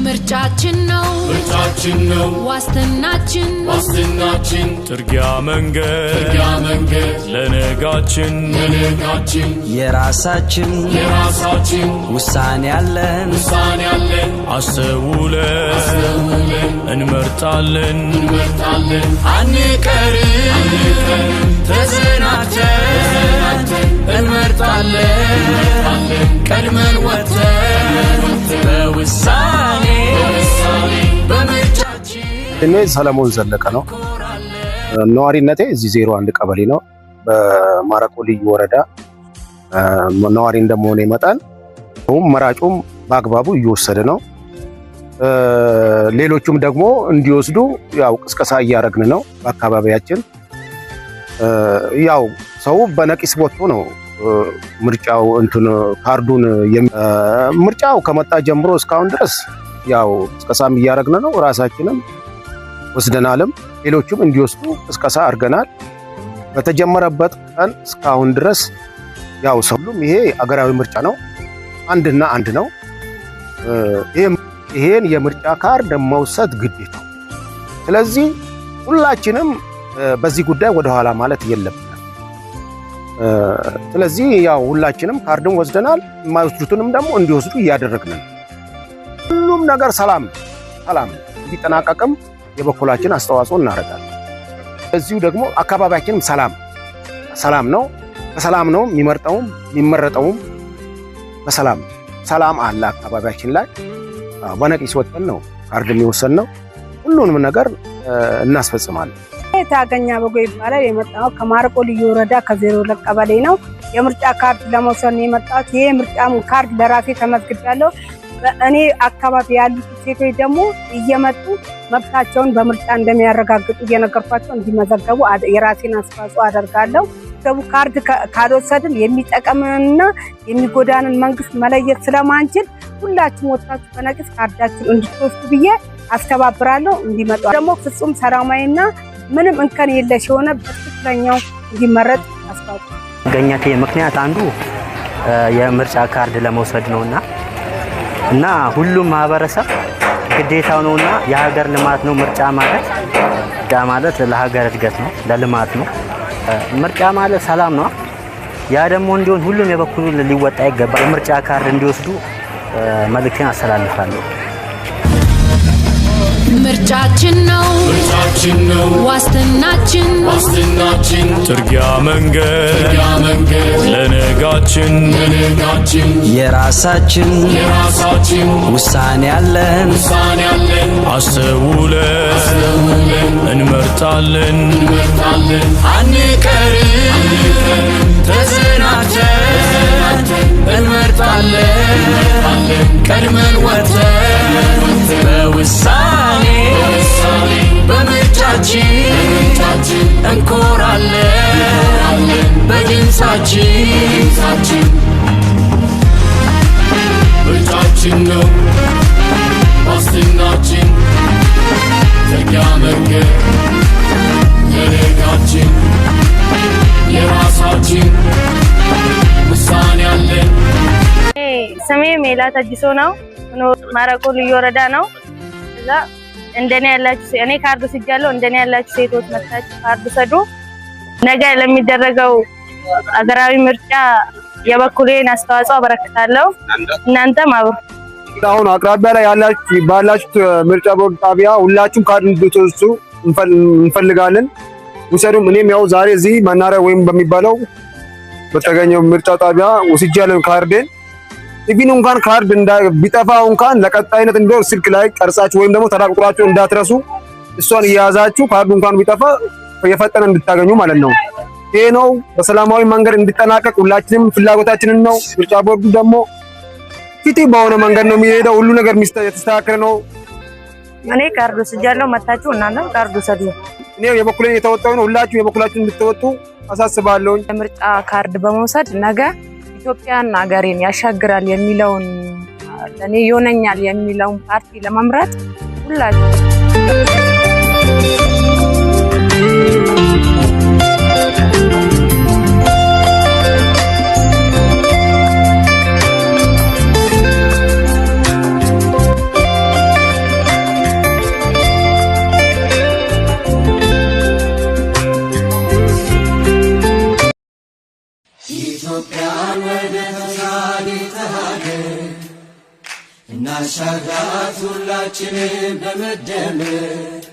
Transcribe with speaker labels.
Speaker 1: ምርጫችን ነው፣
Speaker 2: ምርጫችን ነው፣
Speaker 1: ዋስትናችን፣
Speaker 2: ዋስትናችን፣
Speaker 3: ጥርጊያ መንገድ፣
Speaker 2: ጥርጊያ መንገድ፣
Speaker 3: ለነጋችን፣
Speaker 2: ለነጋችን፣
Speaker 4: የራሳችን፣
Speaker 2: የራሳችን
Speaker 4: ውሳኔ አለን፣
Speaker 2: ውሳኔ አለን።
Speaker 3: አስተውለን
Speaker 2: አስተውለን
Speaker 3: እንመርጣለን፣
Speaker 2: እንመርጣለን።
Speaker 4: አንቀርም ተዘናግተን፣ እንመርጣለን ቀድመን ወጥተን በውሳኔ በምርጫችን።
Speaker 5: እኔ ሰለሞን ዘለቀ ነው። ነዋሪነቴ እዚህ 01 ቀበሌ ነው። በማረቆ ልዩ ወረዳ ነዋሪ እንደመሆኔ መጠን መራጩም በአግባቡ እየወሰደ ነው። ሌሎቹም ደግሞ እንዲወስዱ ያው ቅስቀሳ እያደረግን ነው። በአካባቢያችን ያው ሰው በነቂስ ወጥቶ ነው ምርጫው እንትን ካርዱን፣ ምርጫው ከመጣ ጀምሮ እስካሁን ድረስ ያው ቅስቀሳም እያደረግን ነው። ራሳችንም ወስደናልም፣ ሌሎቹም እንዲወስዱ ቅስቀሳ አድርገናል። በተጀመረበት ቀን እስካሁን ድረስ ያው ሰው ሁሉም ይሄ አገራዊ ምርጫ ነው፣ አንድና አንድ ነው። ይሄን የምርጫ ካርድ መውሰድ ግዴታው። ስለዚህ ሁላችንም በዚህ ጉዳይ ወደኋላ ማለት የለብንም። ስለዚህ ያው ሁላችንም ካርድን ወስደናል። የማይወስዱትንም ደግሞ እንዲወስዱ እያደረግን ነው። ሁሉም ነገር ሰላም ነው፣ ሰላም ነው። እንዲጠናቀቅም የበኩላችን አስተዋጽኦ እናደርጋለን። እዚሁ ደግሞ አካባቢያችንም ሰላም ሰላም ነው። በሰላም ነው የሚመርጠውም የሚመረጠውም በሰላም ነው። ሰላም አለ አካባቢያችን ላይ። በነቂስ ወጥተን ነው ካርድ የሚወሰን ነው። ሁሉንም ነገር እናስፈጽማለን።
Speaker 6: ታገኛ በጎ ይባላል። የመጣው ከማረቆ ልዩ ወረዳ ከ02 ቀበሌ ነው። የምርጫ ካርድ ለመውሰድ ነው የመጣሁት። ይሄ የምርጫ ካርድ ለራሴ ተመዝግቤያለሁ። በእኔ አካባቢ ያሉት ሴቶች ደግሞ እየመጡ መብታቸውን በምርጫ እንደሚያረጋግጡ እየነገርኳቸው እንዲመዘገቡ የራሴን አስተዋጽኦ አደርጋለሁ። ገቡ ካርድ ካልወሰድን የሚጠቅምንና የሚጎዳንን መንግስት መለየት ስለማንችል ሁላችሁም ወጥታችሁ በነቂስ ካርዳችሁን እንድትወስዱ ብዬ አስተባብራለሁ። እንዲመጡ ደግሞ ፍጹም ሰላማዊና ምንም እንከን የለሽ የሆነ በትክክለኛው እንዲመረጥ አስተዋጽኦ
Speaker 7: መገኘቴ ምክንያት አንዱ የምርጫ ካርድ ለመውሰድ ነውና እና ሁሉም ማህበረሰብ ግዴታው ነውና የሀገር ልማት ነው ምርጫ ማለት። ምርጫ ማለት ለሀገር እድገት ነው፣ ለልማት ነው። ምርጫ ማለት ሰላም ነው። ያ ደግሞ እንዲሆን ሁሉም የበኩሉን ሊወጣ ይገባል። የምርጫ ካርድ እንዲወስዱ መልእክቴን አስተላልፋለሁ።
Speaker 1: ምርጫችን ነው፣
Speaker 2: ምርጫችን ነው፣
Speaker 1: ዋስትናችን፣
Speaker 2: ዋስትናችን፣
Speaker 3: ጥርጊያ መንገድ፣
Speaker 2: ጥርጊያ መንገድ፣
Speaker 3: ለነጋችን፣
Speaker 2: ለነጋችን፣
Speaker 4: የራሳችን
Speaker 2: የራሳችን
Speaker 4: ውሳኔ አለን፣
Speaker 2: ውሳኔ አለን።
Speaker 3: አስተውለን
Speaker 2: አስተውለን
Speaker 3: እንመርጣለን፣
Speaker 2: እንመርጣለን።
Speaker 4: አንቀርም ተዘናግተን፣ እንመርጣለን ቀድመን ወጥተን በውሳኔ በምርጫችን እንኮራለን በድምፃችን።
Speaker 2: ምርጫችን ነው ዋስትናችን፣ ጥርጊያ መንገድ፣ ለነጋችን፣ የራሳችን ውሳኔ አለን።
Speaker 8: ስሜ ሜላት አዲሶ ነው። ማረቆ ልዩ ወረዳ ነው። እዛ እንደኔ ያላችሁ፣ እኔ ካርድ ወስጃለሁ። እንደኔ ያላችሁ ሴቶች መጥታችሁ ካርድ ውሰዱ። ነገ ለሚደረገው አገራዊ ምርጫ የበኩሌን አስተዋጽኦ አበረክታለሁ። እናንተም አብሩ።
Speaker 9: አሁን አቅራቢያ ላይ ያላችሁ ባላችሁት ምርጫ ቦርድ ጣቢያ ሁላችሁም ካርድ እንድትወስዱ እንፈልጋለን። ውሰዱም። እኔም ያው ዛሬ እዚህ መናሪያ ወይም በሚባለው በተገኘው ምርጫ ጣቢያ ወስጃለሁ ካርዴን። Even እንኳን ካርድ ቢጠፋ እንኳን ለቀጣይነት እንደው ስልክ ላይ ቀርጻችሁ ወይም ደግሞ ተራ ቁጥራችሁ እንዳትረሱ፣ እሷን እየያዛችሁ ካርዱ እንኳን ቢጠፋ የፈጠነ እንድታገኙ ማለት ነው። ይሄ ነው በሰላማዊ መንገድ እንዲጠናቀቅ ሁላችንም ፍላጎታችንን ነው። ምርጫ ቦርዱ ደግሞ ፍትህ በሆነ መንገድ ነው የሚሄደው። ሁሉ ነገር የተስተካከለ ነው።
Speaker 8: እኔ ካርድ ወስጃለሁ። መጥታችሁ እናንተም ካርድ ውሰዱ።
Speaker 9: እኔ የበኩሌን የተወጣው ነው። ሁላችሁ የበኩላችሁን እንድትወጡ አሳስባለሁ።
Speaker 10: የምርጫ ካርድ በመውሰድ ነገ ኢትዮጵያን ሀገሬን ያሻግራል የሚለውን፣ ለእኔ ይሆነኛል የሚለውን ፓርቲ ለመምረጥ ሁላችሁ
Speaker 2: ኢትዮጵያን ወደ ተምሳሌተ ሀገር እናሻግራት ሁላችንም በመደመር።